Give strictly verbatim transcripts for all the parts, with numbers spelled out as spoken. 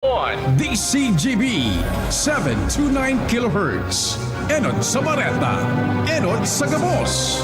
On D C G B, seven two nine kilohertz. Enot sa Bareta, enot sa Gabos.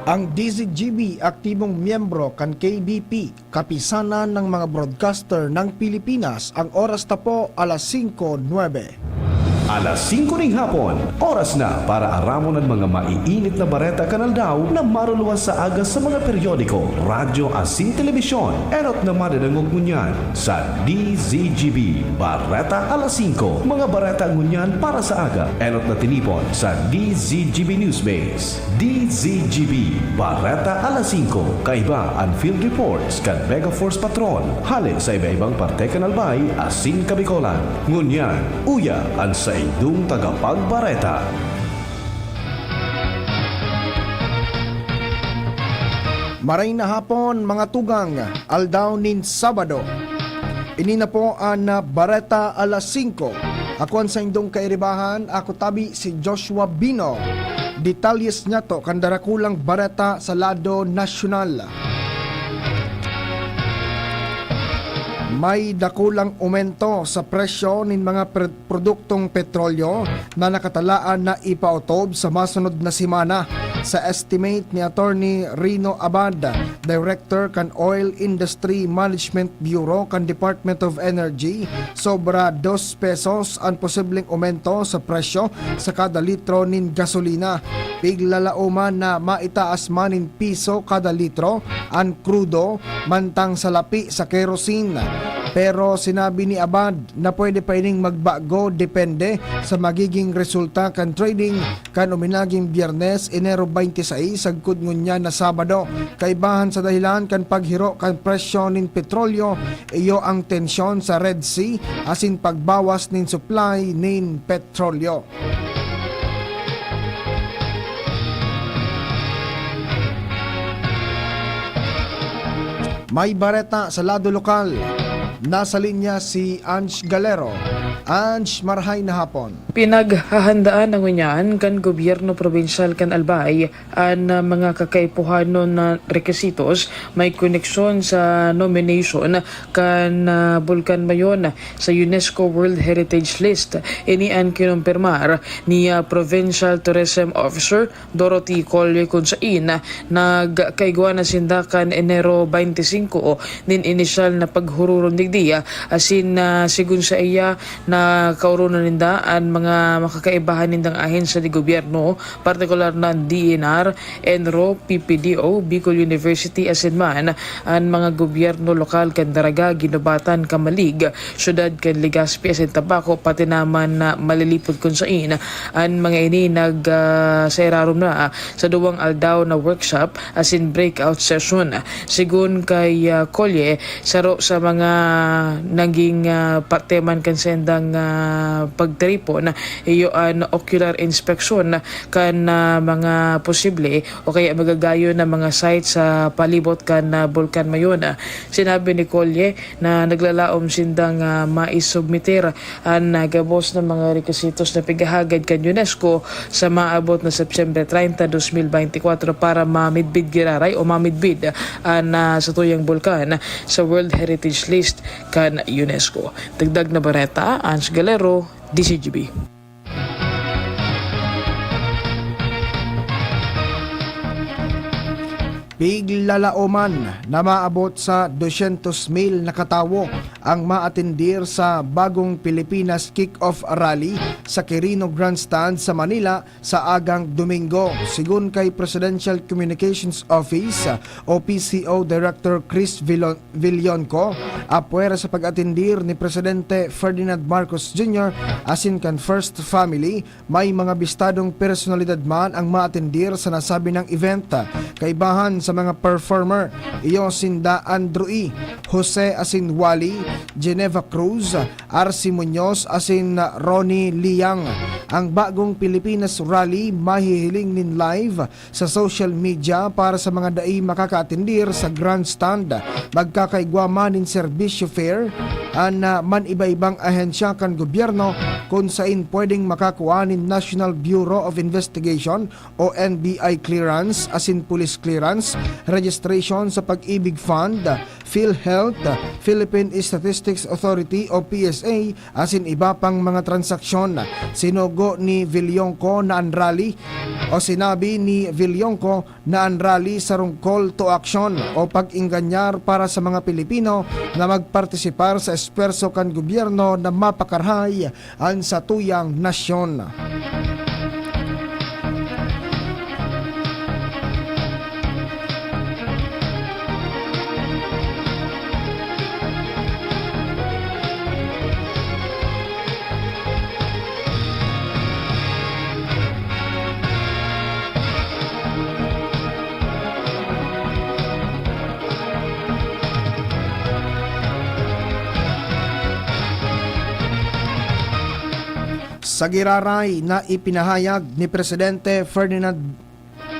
Ang D Z G B aktibong miyembro kan K B P, Kapisanan ng mga Broadcaster ng Pilipinas. Ang oras ta po, alas singko nuwebe. Alas singko ning hapon, oras na para aramon an mga maiinit na bareta kan aldaw na maruluwas sa aga sa mga peryodiko, radyo asin telebisyon. Enot na madadangog ngunyan sa D Z G B Bareta alas singko. Mga bareta ngunyan para sa aga, enot na tinipon sa D Z G B Newsbase. D Z G B Bareta alas singko, kaiba an field reports kan Mega Force Patrol hale sa iba-ibang parte kan Albay asin Kabicolan. Ngunyan, uya an saindong tagapagbareta. Maray na hapon, mga tugang, aldaw nin Sabado. Ini na po an, ah, Bareta alas singko. Ako an saindong kairibahan, ako tabi si Joshua Bino. Detalyes niyato kan darakulang bareta sa lado nasyonal. May dakulang umento sa presyo nin mga pre-, produktong petrolyo na nakatalaan na ipaotob sa masunod na semana. Sa estimate ni Attorney Rino Abad, Director kan Oil Industry Management Bureau kan Department of Energy, sobra dos pesos an posibleng omento sa presyo sa kada litro nin gasolina. Piglalaoman na maitaas man nin piso kada litro an krudo mantang salapi sa kerosene. Pero sinabi ni Abad na pwede pa ining magbago depende sa magiging resulta kan trading kan uminaging Biyernes, Enero twenty-six, sagkod ngunyan na Sabado. Kaibahan sa dahilan kan paghiro kan presyo nin petrolyo, iyo ang tensyon sa Red Sea asin pagbawas nin supply nin petrolyo. May bareta sa lado lokal. Nasa linya si Ange Galero. Ange, marhay na hapon. Pinaghahandaan na ngunyan kan gobyerno probinsyal kan Albay an, ah, mga kakaipuhanon na rekisitos may koneksyon sa nomination kan, ah, Bulkan Mayon sa UNESCO World Heritage List. Ini an kinumpirmar ni, ah, Provincial Tourism Officer Dorothy Colle, kun sain nagkaigwa na sinda kan Enero twenty-five nin inisyal na paghururon digdi, asin, ah, sigon saiya, nakaoronan ninda an mga makakaibahan nindang ahensya de gobyerno, partikular na an D E N R, ENRO, P P D O, Bicol University, asin man an mga gobyerno lokal kan Daraga, Guinobatan, Camalig, syudad kan Legazpi asin Tabaco, pati na man na Malilipot, kun sain an mga ini nag, ah, sa irarom na sa duwang aldaw na workshop asin breakout session. Sigon kay, ah, Colle, saro sa mga naging, ah, parte man kan sendang, ah, pagtiripon, iyo an ocular inspection kan, ah, mga posible o kaya magagayon na mga site sa palibot kan, ah, Bulkan Mayon. Sinabi ni Colle na naglalaom sindang, ah, maisubmitir an, ah, gabos na mga rekisitos na pighahagad kan UNESCO sa maabot na Setyembre treinta, dos mil beintikwatro para mamidbid giraray o mamidbid an, ah, satuyang bulkan sa World Heritage List kan UNESCO. Dagdag na bareta, Ange Galero, D Z G B. Piglalaoman na maabot sa dosyentos mil na katawo ang maatendir sa bagong Pilipinas Kick-Off Rally sa Quirino Grandstand sa Manila sa agang Domingo. Sigon kay Presidential Communications Office o P C O Director Chris Villon-, Villonco, apwera sa pag-atendir ni Presidente Ferdinand Marcos Junior asin kan First Family, may mga bistadong personalidad man ang maatendir sa nasabi nang event. Kaibahan sa mga performer, iyo sinda Andrew E, Jose asin Wally, Geneva Cruz, R C Muñoz asin Ronnie Liang. Ang bagong Pilipinas Rally mahihiling nin live sa social media para sa mga dai makakaatendir sa grandstand. Magkakaigwa man nin serbisyo fare an, ah, man-iba-ibang ahensya kan gobyerno kun sain pwedeng makakua nin National Bureau of Investigation o N B I clearance asin police clearance, registration sa Pag-ibig Fund, PhilHealth, Philippine Statistics Authority o P S A, asin iba pang mga transaksyon. Sinugo ni Villonco na an rally o sinabi ni Villonco na an rally sarong call to action o pag-engganyar para sa mga Pilipino na magpartisipar sa esfuerso kan gobyerno na mapakarahay an satuyang nasyon. Sa giraray na ipinahayag ni Presidente Ferdinand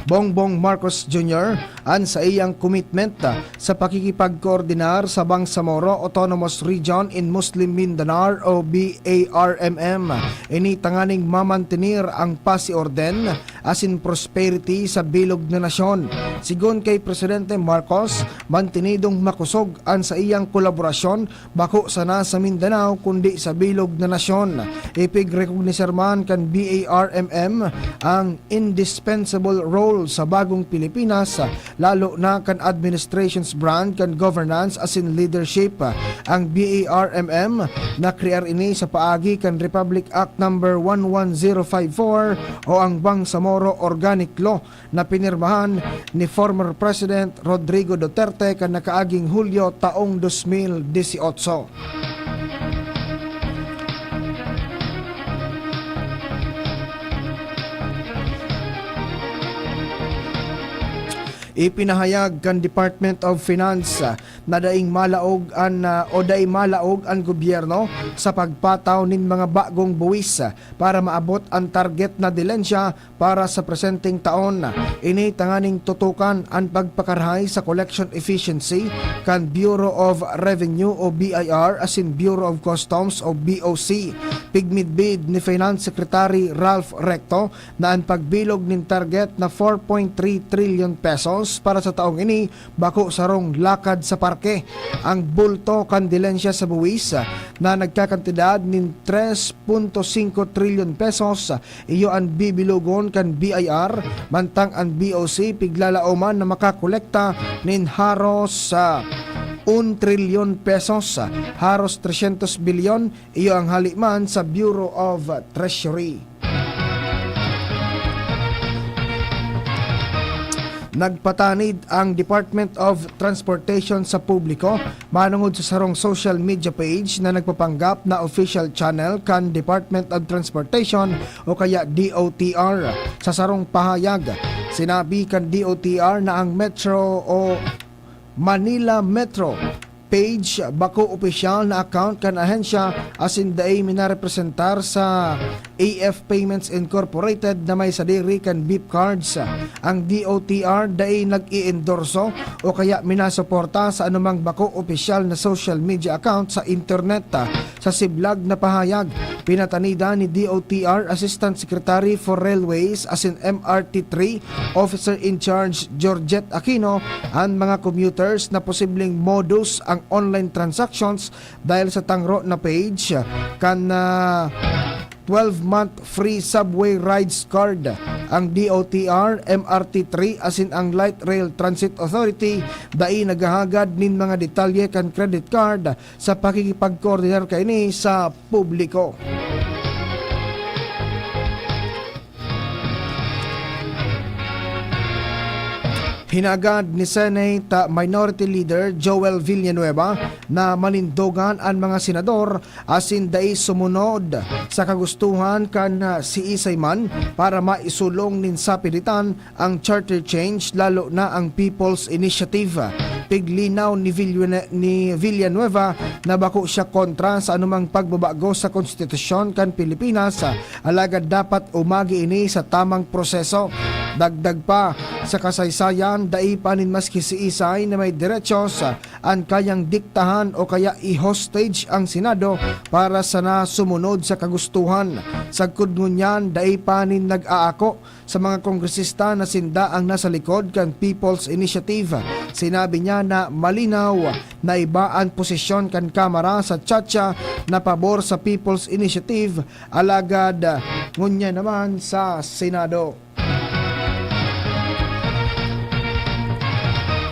Bongbong Marcos Junior an saiyang commitment sa pakikipagkoordinar sa Bangsamoro Autonomous Region in Muslim Mindanao o B A R M M. Ini tanganing mamantener ang pasi-orden asin prosperity sa bilog na nasyon. Sigon kay Presidente Marcos, mantenidong makosog an saiyang kolaborasyon bako sana sa Mindanao kundi sa bilog na nasyon. Ipigrekognise man kan B A R M M ang indispensable role sa bagong Pilipinas, lalo na kan administration's brand kan governance asin leadership. Ang B A R M M, nakrear ini sa paagi kan Republic Act Number one one zero five four o ang Bangsamoro Organic Law, na pinirmahan ni former President Rodrigo Duterte kan nakaaging Hulyo taong dos mil dieciocho. Ipinahayag kan Department of Finance, ah, na daing malaog an, ah, o dai malaog an gobyerno sa pagpataw nin mga bagong buwis, ah, para maabot an target na dilensya para sa presenteng taon. Ini tanganing tutukan an pagpakarahay sa collection efficiency kan Bureau of Revenue o B I R asin Bureau of Customs o B O C. Pigmidbid ni Finance Secretary Ralph Recto na an pagbilog nin target na four point three trillion pesos para sa taong ini bako sarong lakad sa parke. Ang bulto kan dilensya sa buwis na nagkakantidad nin tres punto singko trilyon pesos, iyo an bibilogon kan B I R, mantang an B O C piglalaoman na makakolekta nin haros, ah, un trilyon pesos, haros tresyentos bilyon, iyo ang hale man sa Bureau of Treasury. Nagpatanid ang Department of Transportation sa publiko manongod sa sarong social media page na nagpapanggap na official channel kan Department of Transportation o kaya D O T R. Sa sarong pahayag, sinabi kan D O T R na ang Metro o Manila Metro page, bako opisyal na account kan ahensya asin dai minarepresentar sa A F Payments Incorporated na may sadiri kan beep cards. Ang D O T R dai nag-iendorso o kaya minasuporta sa anumang bako opisyal na social media account sa internet. Sa siblag na pahayag, pinatanidan ni D O T R Assistant Secretary for Railways asin M R T three Officer in Charge Georgette Aquino an mga commuters na posibleng modus ang online transactions dahil sa tangro na page kan, ah, twelve-month free subway rides card. Ang D O T R, M R T three asin ang Light Rail Transit Authority dai naghahagad nin mga detalye kan credit card sa pakikipagkoordinar kaini sa publiko. Hinagad ni Senate Minority Leader Joel Villanueva na manindogan an mga senador asin dai sumunod sa kagustuhan kan, ah, siisay man para maisulong nin sapilitan ang charter change, lalo na ang People's Initiative. Piglinaw ni Villane-, ni Villanueva na bako siya kontra sa anumang pagbabago sa konstitusyon kan Pilipinas, alagad dapat umagi ini sa tamang proseso. Dagdag pa, sa kasaysayan, dai pa nin maski siisay na may derechos an kayang diktahan o kaya i-hostage ang Senado para sana sumunod sa kagustuhan. Sagkod ngunyan, dai pa nin nag-aako sa mga kongresista na sinda ang nasa likod kan People's Initiative. Sinabi niya na malinaw na iba an posisyon kan Kamara sa Chacha na pabor sa People's Initiative, alagad, ah, ngunyan naman sa Senado.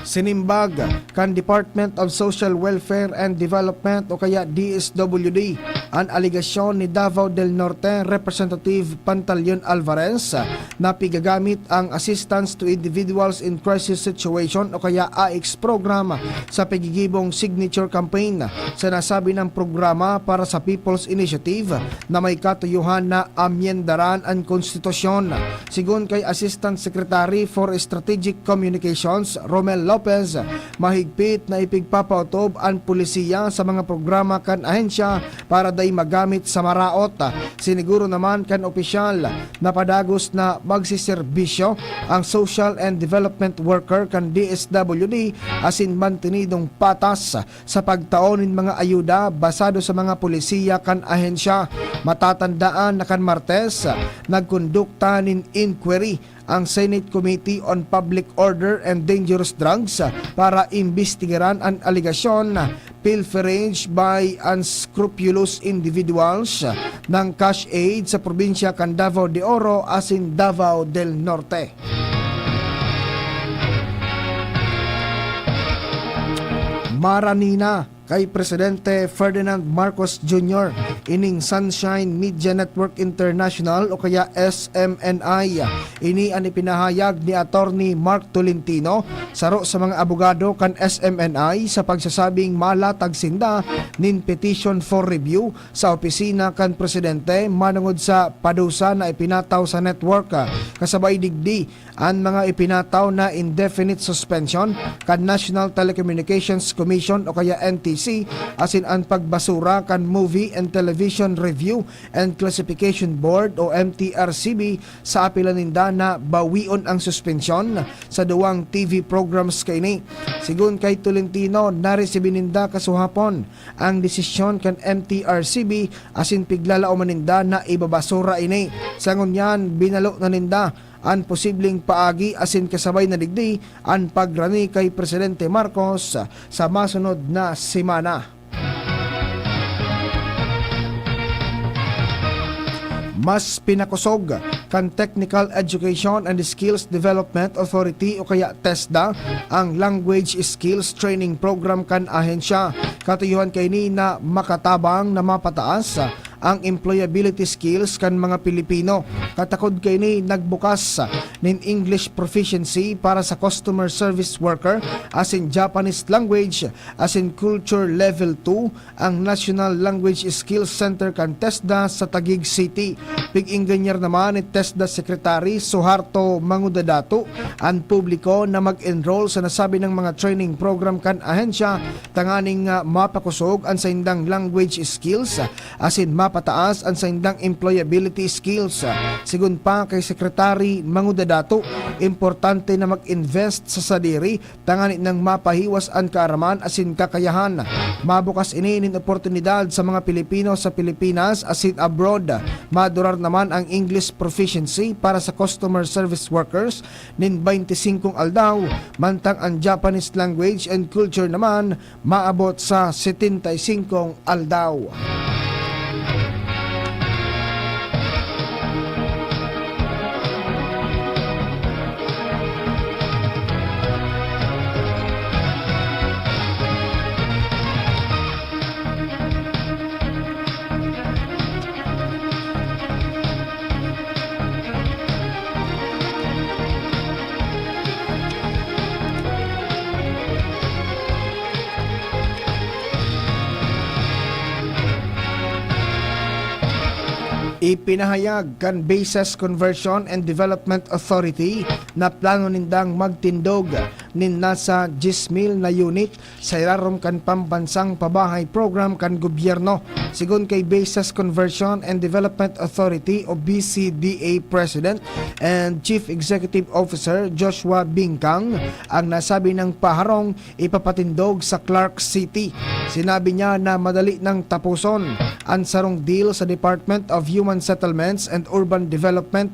Sinimbag kan Department of Social Welfare and Development o kaya D S W D an alegasyon ni Davao del Norte Representative Pantaleon Alvarez na pigagamit ang Assistance to Individuals in Crisis Situation o kaya AICS program sa pagigibong signature campaign sa nasabi ng programa para sa People's Initiative na may katuyuhan na amyendaran an konstitusyon. Sigon kay Assistant Secretary for Strategic Communications, Romel Lopez, mahigpit na ipigpapaotob an polisiya sa mga programa kan ahensya para dai magamit sa maraot. Siniguro naman kan opisyal na padagos na magsiserbisyo ang social and development worker kan D S W D asin mantenidong patas sa pagtao nin mga ayuda basado sa mga polisiya kan ahensya. Matatandaan na kan Martes, nagkondukta nin inquiry ang Senate Committee on Public Order and Dangerous Drugs para imbestigaran an alegasyon pilferage by unscrupulous individuals ng cash aid sa probinsya kan Davao de Oro asin Davao del Norte. Maranina kay Presidente Ferdinand Marcos Junior ining Sunshine Media Network International o kaya S M N I. Ini an ipinahayag ni Attorney Mark Tolentino, saro sa mga abogado kan S M N I, sa pagsasabing malatag sinda nin petition for review sa opisina kan Presidente manongod sa padusa na ipinataw sa network. Kasabay digdi, an mga ipinataw na indefinite suspension kan National Telecommunications Commission o kaya N T C, asin an pagbasura kan Movie and Television Review and Classification Board o M T R C B sa apela ninda na bawion ang suspensyon sa duwang T V programs kaini. Sigon kay Tolentino, naresibi ninda kasuhapon ang desisyon kan M T R C B asin piglalaoman ninda na ibabasura ini. Sa ngunyan, binalo na ninda an posibleng paagi asin kasabay na digdi an pagrani kay Presidente Marcos sa masunod na semana. Mas pinakosog kan Technical Education and Skills Development Authority o kaya TESDA ang Language Skills Training Program kan ahensya. Katuyuhan kaini na makatabang na mapataas ang employability skills kan mga Pilipino. Katakod kaini, nagbukas nin English proficiency para sa customer service worker asin Japanese language asin culture level two ang National Language Skills Center kan TESDA sa Taguig City. Pig-inganyar naman ni TESDA Secretary Suharto Mangudadato an publiko na mag-enroll sa nasabi ng mga training program kan ahensya tanganing, ah, mapakosog an saindang language skills asin mapataas an saindang employability skills. Sigon pa kay Secretary Mangudadato, importante na mag-invest sa sadiri tanganing mapahiwas an kaaraman asin kakayahan. Mabukas ini nin oportunidad sa mga Pilipino sa Pilipinas asin abroad. Madurar naman ang English proficiency para sa customer service workers nin baynte singkong aldaw, mantang an Japanese language and culture naman maabot sa setenta y singkong aldaw. Ipinahayag kan Bases Conversion and Development Authority na plano nindang magtindog nin nasa diyes mil na unit sa irarom kan Pambansang Pabahay Program kan gobyerno, sigon kay Bases Conversion and Development Authority o B C D A President and Chief Executive Officer Joshua Bingkang. Ang nasabi niyang paharong ipapatindog sa Clark City. Sinabi niya na madali nang tapuson an sarong deal sa Department of Human Settlements and Urban Development,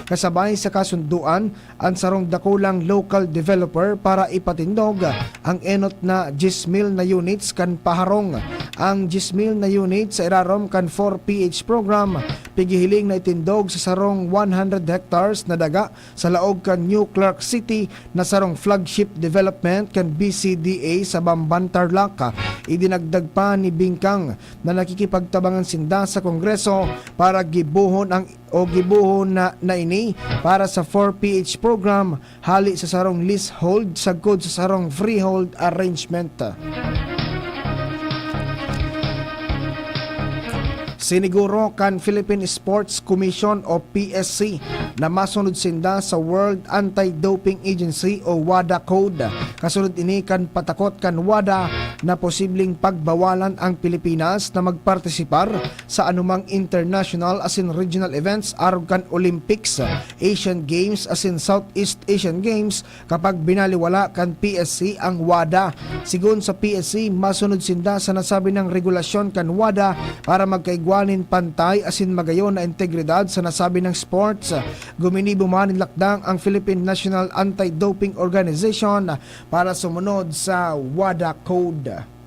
kasabay sa kasunduan an sarong dakulang local developer para ipatindog ang enot na diyes mil na units kan paharong. Ang diyes mil na units sa irarom kan four P H program, pighihiling na itindog sa sarong one hundred hectares na daga sa laog kan New Clark City na sarong flagship development kan B C D A sa Bamban, Tarlac. Idinagdag pa ni Bingkang na nakikipagtabangan sinda sa Kongreso para gibohon ang o gibohon na, na ini para sa four P H program hali sa sarong leasehold sagkod sa sarong freehold arrangement. Siniguro kan Philippine Sports Commission o P S C na masunod sinda sa World Anti-Doping Agency o WADA Code. Kasunod ini kan patakot kan WADA na posibleng pagbawalan ang Pilipinas na magpartisipar sa anumang international asin regional events arog kan Olympics, Asian Games asin Southeast Asian Games kapag binaliwala kan P S C ang WADA. Sigon sa P S C, masunod sinda sa nasabi nang regulasyon kan WADA para magkaigwa nin pantay asin magayon na integridad sa nasabi nang sports. Guminibo man nin lakdang ang Philippine National Anti-Doping Organization para sumunod sa WADA Code.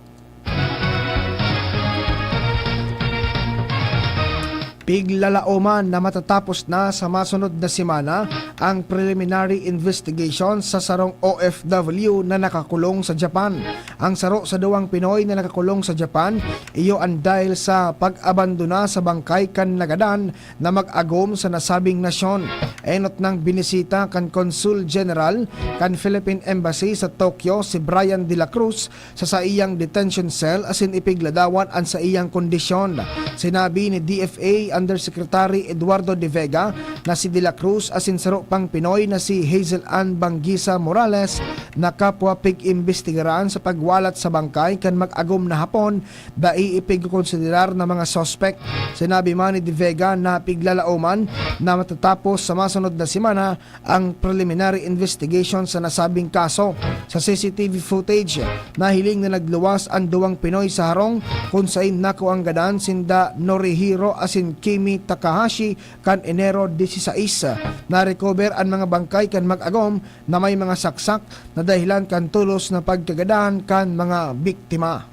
Piglalaoman na matatapos na sa masunod na semana ang preliminary investigation sa sarong O F W na nakakulong sa Japan. Ang saro sa duwang Pinoy na nakakulong sa Japan, iyo an dahil sa pag-abandona sa bangkay kan nagadan na mag-agom sa nasabing nasyon. Enot nang binisita kan Konsul General kan Philippine Embassy sa Tokyo si Brian de la Cruz sa saiyang detention cell asin ipigladawan an saiyang kondisyon. Sinabi ni D F A Undersecretary Eduardo de Vega na si De La Cruz asin saro pang Pinoy na si Hazel Ann Bangisa Morales na kapwa pig-imbestigaran sa pagwalat sa bangkay kan mag-agom na hapon, dai ipigkokonsiderar na mga suspek. Sinabi man ni De Vega na piglalaoman na matatapos sa masunod na semana ang preliminary investigation sa nasabing kaso. Sa C C T V footage, nahiling na nagluwas an duwang Pinoy sa harong kun sain nakuang gadan sinda Norihiro asin Kimi Takahashi kan Enero dieciséis. Na-recover an mga bangkay kan mag-agom na may mga saksak na dahilan kan tolos na pagkagadan kan mga biktima.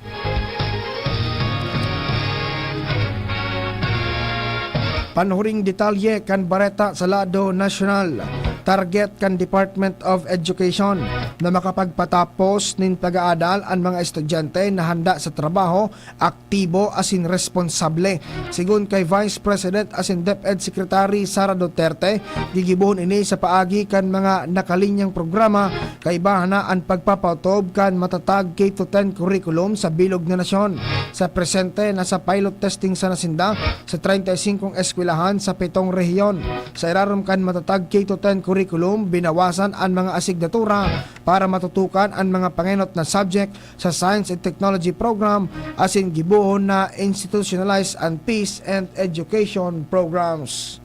Panhuring detalye kan bareta sa lado nasyonal. Target kan Department of Education na makapagpatapos nin pag-aadal an mga estudyante na handa sa trabaho, aktibo asin responsable. Sigon kay Vice President asin DepEd Secretary Sara Duterte, gigibohon ini sa paagi kan mga nakalinyang programa, kaibahan na an pagpapautob kan matatag K to ten curriculum sa bilog na nasyon. Sa presente, nasa pilot testing sana sinda sa treinta y cinco eskwelahan sa pitong rehiyon. Sa irarom kan matatag K to ten curriculum, binawasan an mga asignatura para matutukan an mga pangenot na subject sa Science and Technology Program asin gibohon na institutionalize an Peace and Education Programs.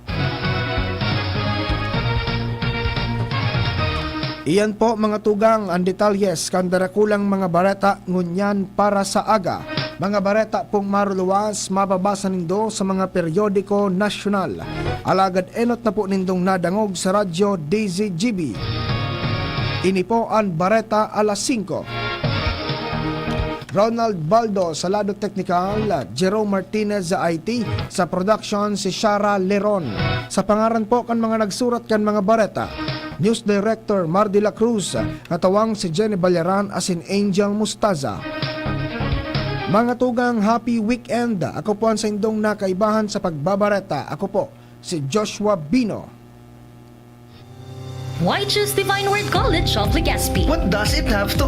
Iyan po, mga tugang, ang detalyes kan darakulang mga bareta ngunyan para sa aga. Mga bareta pong maruluwas, mababasa nindo sa mga peryodiko nasyonal. Alagad enot na po nindong nadangog sa radyo D Z G B. Ini po an Bareta Alas Singko. Ronald Baldo sa lado teknikal, Jerome Martinez sa I T, sa production si Shara Leron. Sa pangaran po kan mga nagsurat kan mga bareta, News Director Mar de la Cruz, katawang si Jenny Ballaran asin Angel Mustaza. Mga tugang, happy weekend. Ako po ang saindong nakaibahan sa pagbabareta. Ako po si Joshua Bino. Why choose Divine Word College of Legazpi? What does it have to